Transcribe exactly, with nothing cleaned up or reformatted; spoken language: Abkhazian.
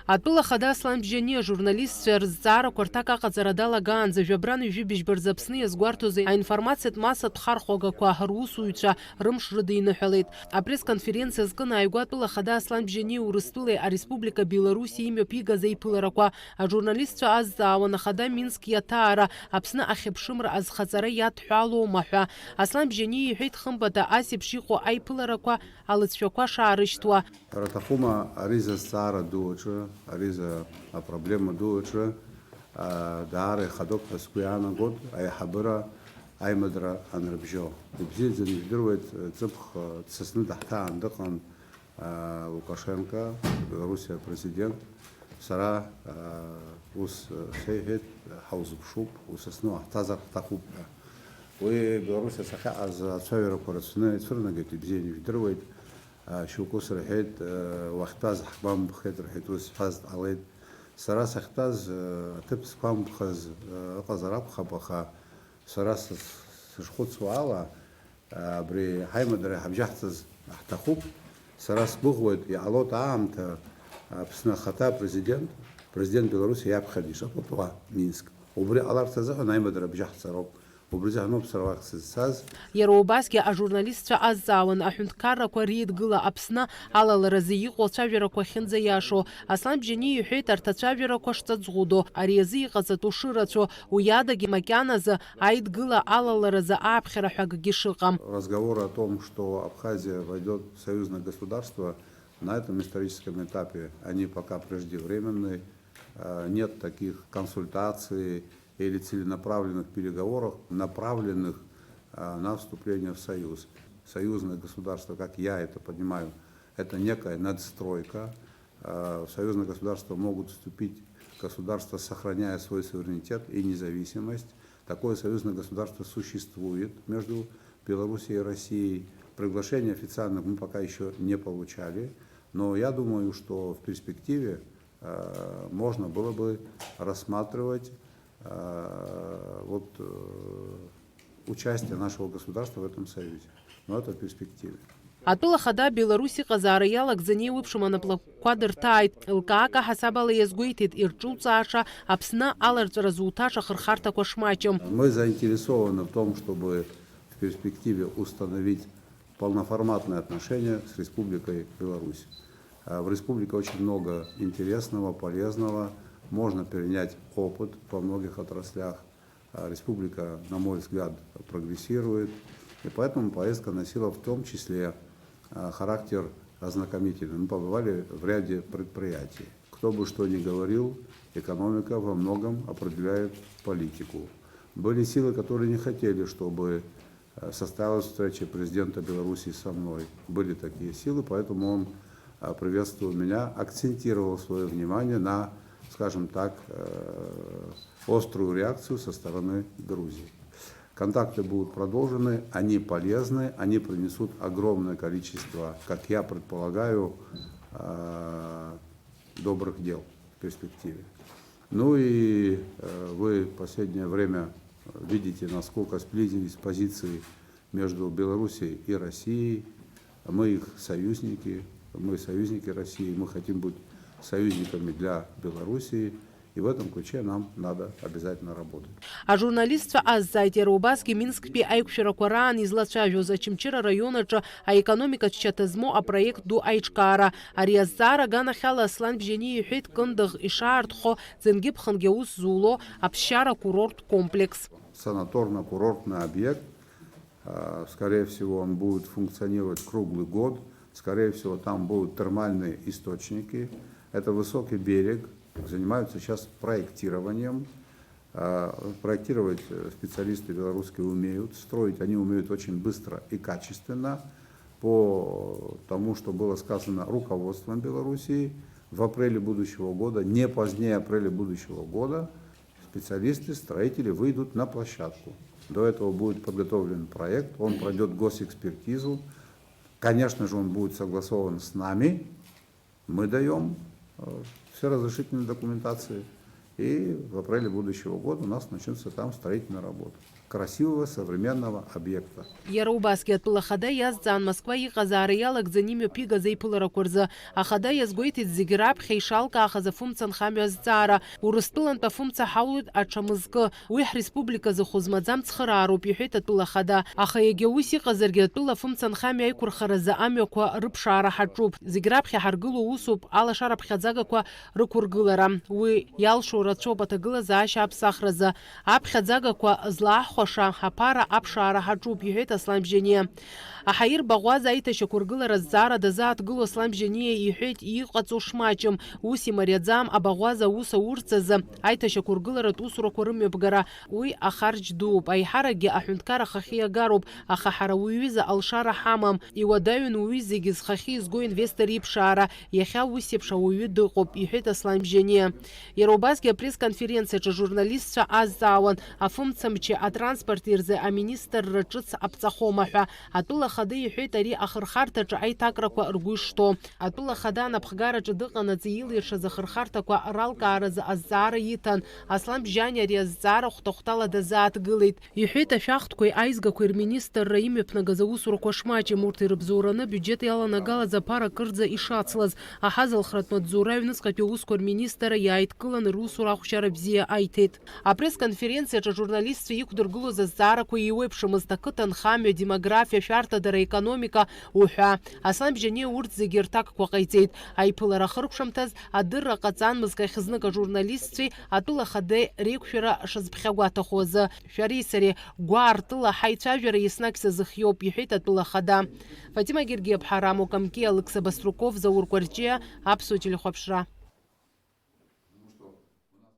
Атәыла ахада Аслан Бжьани ажурналистцәа рызҵаарақәа рҭак аҟаҵара далагаанӡа жәабран ҩажәи быжьба рзы Аԥсны иазгәарҭозеи аинформациатә массатә хархәагақәа русуҩцәа рымш рыдиныҳәалеит. Апресс-конференциа азкын ааигәа атәыла ахада Аслан Бжьани Урыстәылеи ареспублика Беларуси имҩаԥигаз аиԥыларақәа, ажурналистцәа азҵаауан ахада Минск иаҭаара, Аԥсны ахьыԥшымра азхаҵара иадҳәалоума ҳәа. Аслан Бжьани иҳәеит, хымԥада, ас еиԥш иҟоу аиԥыларақәа алыҵшәақәа шаарышьҭуа. Ҳәара аҭахума, ари зызҵаара ду аҿы, ари за апроблема ду аҿы, аа, даара ихадоуп ҳәа сгәы иаанагоит аиҳабыра аимадара анрыбжьо. Ибзиаӡаны ижәдыруеит, ҵыԥх, дсасны даҳҭаан дыҟан, аа, Лукашенко, Белоруссиа апрезидент. Сара, аа, ус, сеиҳәеит, ҳаузыԥшуп, усасны уаҳҭазар ҳҭахуп ҳәа. Уи Белоруссиа сахьаҟаз ацәажәарақәа рацәаны ицәырнагеит, ибзианы ижәдыруеит. Шьоукы сырҳәеит, уахьтәаз ҳгәамԥхеит рҳәеит, ус сҳәазт ҟалеит. Сара сахьтәаз, аҭыԥ сгәамԥхаз ыҟазар акәхап, аха сара сышхәыцуа ала, абри ҳаимадара ҳабжьаҳҵаз ҳҭахуп. Сара сгәыӷуеит, иҟалоит аамҭа Аԥсны ахаҭа апрезидент, президент Беларуси иаԥхьан ишаҟатәуа Минск. Убри ҟаларц азыҳәан аимадара абжьаҳҵароуп. Убри азыҳәаноуп сара уахь сызцаз. Иара убасгьы ажурналистцәа азҵаауан аҳәынҭқаррақәа реидгыла Аԥсны алаларазы иҟоу ацәажәарақәа ахьынӡаиашоу. Аслан Бжьани иҳәеит арҭ ацәажәарақәа шҵаӡӷәыдоу, ари азы иҟаҵатәу шырацәоу, уи адагьы макьаназы аидгыла алаларазы ааԥхьара ҳәа акгьы шыҟам. Разговор о том, что Абхазия войдёт в союзное государство, на этом историческом этапе они пока преждевременные. Э, нет таких консультаций или целенаправленных переговоров, направленных, э, на вступление в Союз. Союзное государство, как я это понимаю, это некая надстройка. Э, в союзное государство могут вступить государства, сохраняя свой суверенитет и независимость. Такое союзное государство существует между Белоруссией и Россией. Приглашений официальных мы пока ещё не получали, но я думаю, что в перспективе э, можно было бы рассматривать, э, вот, э, участие нашего государства в этом союзе. Но это в перспективе. Атәыла ахада Беларусь иҟазаара иалагӡаны еиуеиԥшым анаплакқәа дырҭааит. Лкаак аҳасаб ала иазгәеиҭеит, ирҿуҵааша Аԥсны аларҵәара зуҭаша ахырхарҭақәа шмаҷым. Мы заинтересованы в том, чтобы в перспективе установить полноформатные отношения с Республикой Беларусь. Э, в республике очень много интересного, полезного, можно перенять опыт во многих отраслях. Э, республика, на мой взгляд, прогрессирует, и поэтому поездка носила в том числе, э, характер ознакомительный. Мы побывали в ряде предприятий. Кто бы что ни говорил, экономика во многом определяет политику. Были силы, которые не хотели, чтобы э, состоялась встреча президента Беларуси со мной. Были такие силы, поэтому он, э, приветствовал меня, акцентировал своё внимание на, скажем так, э, острую реакцию со стороны Грузии. Контакты будут продолжены, они полезны, они принесут огромное количество, как я предполагаю, э, добрых дел в перспективе. Ну и, э, вы в последнее время видите, насколько сблизились позиции между Белоруссией и Россией. Мы их союзники, мы союзники России, мы хотим быть союзниками для Белоруссии. И в этом ключе нам надо обязательно работать. Ажурналистцәа азҵааит иара убасгьы Минсктәи аиқәшәарақәа раан излацәажәоз Очамчыра араион аҿы аекономикатә шьаҭа змоу апроект ду аиҿкаара. Ари азҵаара аганахьала Аслан Бжьани иҳәеит Кындыӷ ишаартхо, ӡынгьы-ԥхынгьы аус зуло аԥсшьара курорттә комплекс. Санаторно-курортный объект, а, скорее всего, он будет функционировать круглый год. Скорее всего, там будут термальные источники. Это высокий берег. Занимаются сейчас проектированием. А, проектировать, э, специалисты белорусские умеют, строить они умеют очень быстро и качественно. По тому, что было сказано руководством Белоруссии, в апреле будущего года, не позднее апреля будущего года, специалисты, строители выйдут на площадку. До этого будет подготовлен проект, он пройдёт госэкспертизу. Конечно же, он будет согласован с нами. Мы даём, э, все разрешительные документации, И в апреле будущего года у нас начнутся там строительные работы красивого современного объекта. Иара убасгьы атәыла ахада иазҵаан Москва иҟазаара иалагӡаны имҩаԥигаз аиԥыларақәа рзы. Ахада иазгәеиҭеит зегь раԥхьа ишалкаахаз афымца нхамҩа азҵаара. Урыстәылантә афымца ҳаулоит аҽа мызкы. Уи ҳреспубликазы хәы змаӡам цхыраароуп, иҳәеит атәыла ахада. Аха иагьа ус иҟазаргьы атәыла афымца нхамҩа аиқәырхаразы амҩақәа рыԥшаара ҳаҿуп. Зегь раԥхьа ҳаргыло усуп алашара ԥхьаӡагақәа рықәыргылара. Уи иалшо рацәоуп аҭагылазаашьа аԥсахразы. Аԥхьаӡагақәа злааҳхәаша аԥара аԥшаара ҳаҿуп, иҳәеит Аслан Бжьаниа. Аҳаирбаӷәаза аиҭашьақәыргылара азҵаара дазааҭгыло Аслан Бжьаниа иҳәеит иҟаҵоу шмаҷым, ус имариаӡам абаӷәаза аус аурц азы аиҭашьақәыргыларатә усурақәа рымҩаԥгара. Уи ахарџь дууп, аиҳаракгьы аҳәынҭқар ахахьы иагароуп, аха ҳара уи ҩыза алшара ҳамам. Иуадаҩын уи зегьы зхахьы изго инвестор иԥшаара, иахьа ус еиԥш ауаҩы дыҟоуп, иҳәеит Аслан Бжьаниа. Иара убасгьы апресс-конференциаҿы ажурналистцәа азҵаауан, афымцамчи атранспорти рзы аминистрра ҿыц аԥҵахома ҳәа. Атәыла ахада иҳәеит ари ахырхарҭаҿы аиҭакрақәа ргәы ишҭоу. Атәыла ахада анапхгараҿы дыҟанаҵы илиршаз ахырхарҭақәа ралкааразы азҵаара иҭан. Аслан Бжьаниа ари азҵаара хәҭа-хәҭала дазааҭгылеит. Иҳәеит ашәахтәқәеи аизгақәеи рминистрра имҩаԥнагаз аусурақәа шмаҷым, урҭ ирыбзоураны абиуџьет иаланагалаз аԥара кырӡа ишацлаз. Аҳазалхратә маҵзура аҩныҵҟатәи аусқәа рминистрра иааидкыланы русура ахәшьара бзиа аиҭеит. Апресс-конференциаҿы ажурналистцәа иқәдыргылоз азҵаарақәа еиуеиԥшымызт, ақыҭанхамҩа, демографиа, шәарҭадара, аекономика уҳәа. Аслан Бжьаниа урҭ зегьы рҭакқәа ҟаиҵеит. Аиԥылара ахыркәшамҭаз адырра ҟаҵан мызкахь знык ажурналистцәеи атәыла ахадеи реиқәшәара шазԥхьагәаҭахо азы. Шәареи сареи гәаартыла ҳаицәажәара еснагь сазыхиоуп, иҳәеит атәыла ахада. Фатима Гергиаԥҳа, Рамо Камкиа, Алықьса Баструков, Заур Кәарҷиа, Аԥсуа телехәаԥшра.